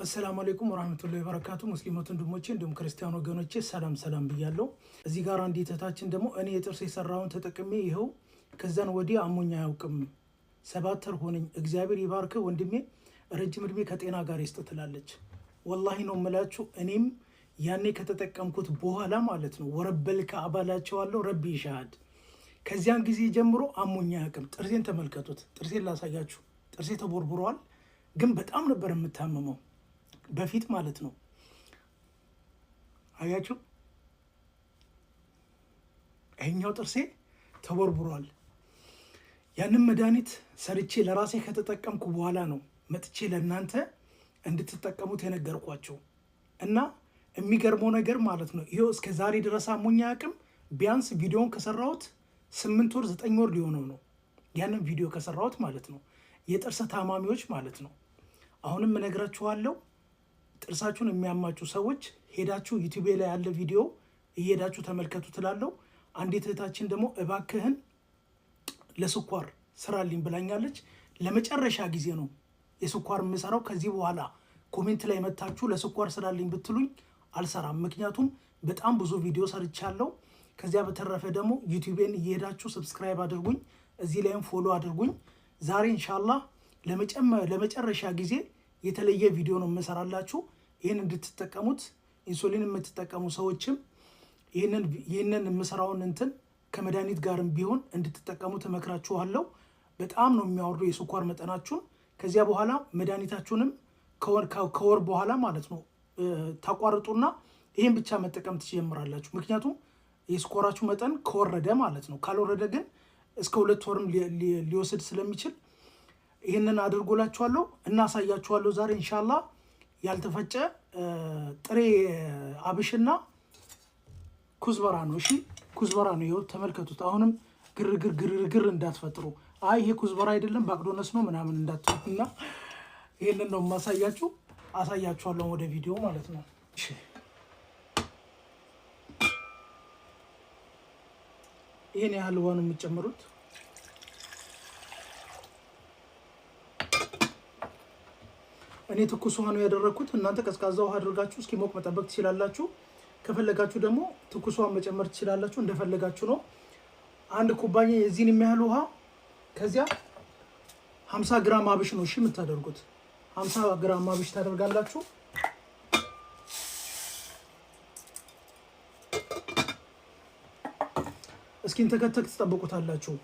السلام عليكم ورحمة الله وبركاته። ሙስሊሞች ወንድሞቼ እንዲሁም ክርስቲያን ወገኖቼ ሰላም ሰላም ብያለሁ። እዚህ ጋር አንዲት እህታችን ደግሞ እኔ የጥርስ የሰራውን ተጠቅሜ ይኸው ከዛን ወዲህ አሞኝ አያውቅም፣ 7 ወር ሆነኝ። እግዚአብሔር ይባርክ ወንድሜ፣ ረጅም እድሜ ከጤና ጋር ይስጥ ትላለች። والله ነው የምላችሁ፣ እኔም ያኔ ከተጠቀምኩት በኋላ ማለት ነው ورب الكعبة እላችኋለሁ ربي يشهد ከዚያን ጊዜ ጀምሮ አሞኝ አያውቅም። ጥርሴን ተመልከቱት። ጥርሴን ላሳያችሁ። ጥርሴ ተቦርቡሯል፣ ግን በጣም ነበር የምታመመው በፊት ማለት ነው። አያችሁ፣ ይሄኛው ጥርሴ ተቦርቡሯል። ያንን መድኃኒት ሰርቼ ለራሴ ከተጠቀምኩ በኋላ ነው መጥቼ ለእናንተ እንድትጠቀሙት የነገርኳችሁ። እና የሚገርመው ነገር ማለት ነው ይኸው እስከ ዛሬ ድረስ አሞኝ አያውቅም። ቢያንስ ቪዲዮን ከሰራሁት 8 ወር 9 ወር ሊሆነው ነው። ያንን ቪዲዮ ከሰራሁት ማለት ነው። የጥርስ ታማሚዎች ማለት ነው። አሁንም እነግራችኋለሁ፣ ጥርሳችሁን የሚያማችሁ ሰዎች ሄዳችሁ ዩቲዩብ ላይ ያለ ቪዲዮ እየሄዳችሁ ተመልከቱ ትላለሁ። አንዲት እህታችን ደግሞ እባክህን ለስኳር ስራልኝ ብላኛለች። ለመጨረሻ ጊዜ ነው የስኳር የምሰራው። ከዚህ በኋላ comment ላይ መታችሁ ለስኳር ስራልኝ ብትሉኝ አልሰራም። ምክንያቱም በጣም ብዙ ቪዲዮ ሰርቻለሁ። ከዚያ በተረፈ ደግሞ ዩቲዩቤን እየሄዳችሁ subscribe አድርጉኝ፣ እዚህ ላይም follow አድርጉኝ። ዛሬ إن شاء الله ለመጨረሻ ጊዜ የተለየ ቪዲዮ ነው የምሰራላችሁ። ይህን እንድትጠቀሙት ኢንሱሊን የምትጠቀሙ ሰዎችም ይህንን የምሰራውን እንትን ከመድኃኒት ጋርም ቢሆን እንድትጠቀሙት እመክራችኋለሁ። በጣም ነው የሚያወርዱ የስኳር መጠናችሁን። ከዚያ በኋላ መድኃኒታችሁንም ከወር በኋላ ማለት ነው ታቋርጡና ይህን ብቻ መጠቀም ትጀምራላችሁ። ምክንያቱም የስኳራችሁ መጠን ከወረደ ማለት ነው። ካልወረደ ግን እስከ 2 ወርም ሊወስድ ስለሚችል ይህንን አድርጎላችኋለሁ እና አሳያችኋለሁ ዛሬ إن شاء الله ያልተፈጨ ጥሬ አብሽና كزبرة ነው። እሺ كزبرة ነው። ይኸው ተመልከቱት። አሁንም ግርግር ግርግር እንዳትፈጥሩ። አይ ይሄ كزبرة አይደለም بقدونس ነው ምናምን እንዳትሉ እና ይህንን ነው የማሳያችሁ። አሳያችኋለሁ ወደ ቪዲዮ ማለት ነው። እሺ ይህን ያህል ውሃ ነው የምትጨምሩት። እኔ ትኩስ ውሃ ነው ያደረግኩት። እናንተ ቀዝቃዛ ውሃ አድርጋችሁ እስኪሞቅ መጠበቅ ትችላላችሁ። ከፈለጋችሁ ደግሞ ትኩስ ውሃ መጨመር ትችላላችሁ። እንደፈለጋችሁ ነው። አንድ ኩባያ የዚህን የሚያህል ውሃ፣ ከዚያ 50 ግራም አብሽ ነው እሺ የምታደርጉት። 50 ግራም አብሽ ታደርጋላችሁ። እስኪንተከተክ ትጠብቁታላችሁ።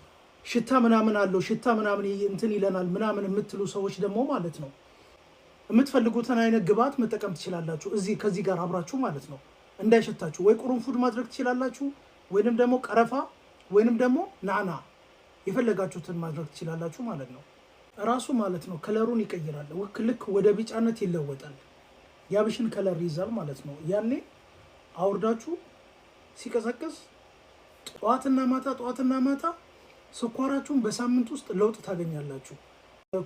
ሽታ ምናምን አለው፣ ሽታ ምናምን እንትን ይለናል ምናምን የምትሉ ሰዎች ደግሞ ማለት ነው የምትፈልጉትን አይነት ግብአት መጠቀም ትችላላችሁ። እዚህ ከዚህ ጋር አብራችሁ ማለት ነው እንዳይሸታችሁ ወይ ቁርንፉድ ማድረግ ትችላላችሁ፣ ወይንም ደግሞ ቀረፋ፣ ወይንም ደግሞ نعناع የፈለጋችሁትን ማድረግ ትችላላችሁ ማለት ነው። እራሱ ማለት ነው color ኡን ይቀይራል። ልክ ወደ ቢጫነት ይለወጣል። የአብሽን color ይይዛል ማለት ነው። ያኔ አውርዳችሁ ሲቀዘቅዝ ጠዋትና ማታ ጠዋትና ማታ ስኳራችሁን በሳምንት ውስጥ ለውጥ ታገኛላችሁ።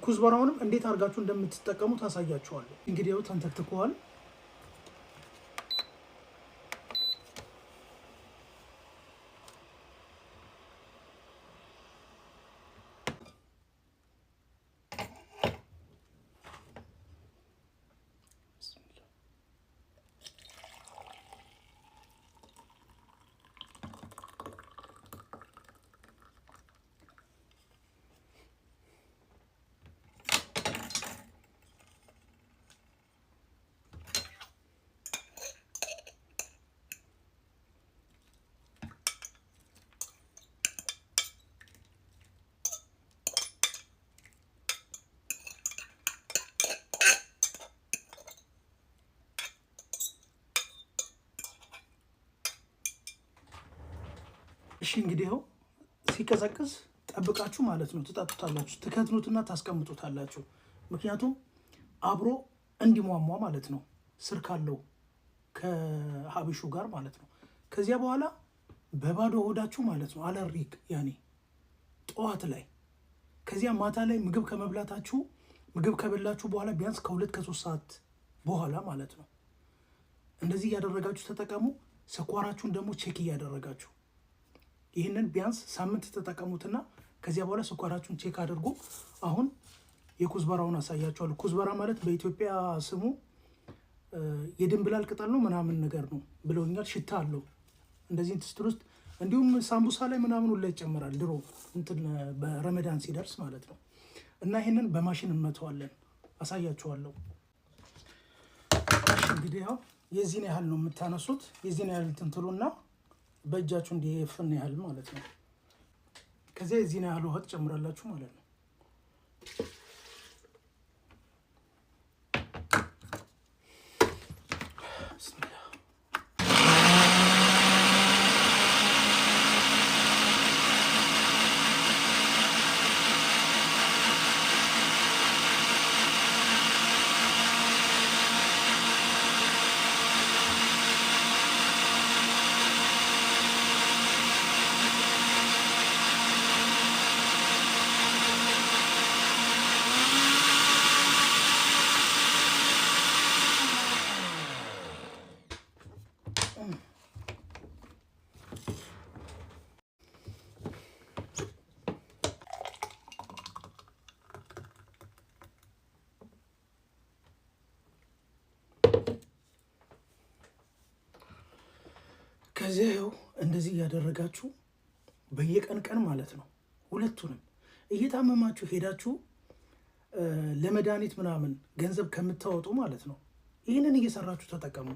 كزبرة ውንም እንዴት አድርጋችሁ እንደምትጠቀሙ ታሳያችኋለሁ። እንግዲህ ያው ተንተክትከዋል። እሺ እንግዲህ ይኸው ሲቀዘቅዝ ጠብቃችሁ ማለት ነው ትጠጡታላችሁ። ትከትኑትና ታስቀምጡታላችሁ። ምክንያቱም አብሮ እንዲሟሟ ማለት ነው፣ ስር ካለው ከሀብሹ ጋር ማለት ነው። ከዚያ በኋላ በባዶ ሆዳችሁ ማለት ነው على الريق يعني ጠዋት ላይ፣ ከዚያ ማታ ላይ ምግብ ከመብላታችሁ፣ ምግብ ከበላችሁ በኋላ ቢያንስ ከ2 ከ3 ሰዓት በኋላ ማለት ነው እንደዚህ እያደረጋችሁ ተጠቀሙ። ስኳራችሁን ደግሞ check እያደረጋችሁ ይህንን ቢያንስ ሳምንት ተጠቀሙትና ከዚያ በኋላ ስኳራችሁን check አድርጉ። አሁን የ كزبرة ውን አሳያችኋለሁ። كزبرة ማለት በኢትዮጵያ ስሙ የድንብላል ቅጠል ነው ምናምን ነገር ነው ብለውኛል። ሽታ አለው እንደዚህ እንትን ውስጥ እንዲሁም ሳምቡሳ ላይ ምናምን ሁላ ይጨመራል። ድሮ እንትን በረመዳን ሲደርስ ማለት ነው። እና ይህንን በማሽን እንመተዋለን፣ አሳያችኋለሁ። እሺ እንግዲህ ያው የዚህን ያህል ነው የምታነሱት። የዚህን ያህል እንትን ትሉና በእጃችሁ እንዲህ ፍን ያህል ማለት ነው። ከዚያ የዚህን ያህል ውሃ ትጨምራላችሁ ማለት ነው። ብስሚላ። ከዚያ ይኸው እንደዚህ እያደረጋችሁ በየቀን ቀን ማለት ነው ሁለቱንም እየታመማችሁ ሄዳችሁ ለመድኃኒት ምናምን ገንዘብ ከምታወጡ ማለት ነው ይህንን እየሰራችሁ ተጠቀሙ።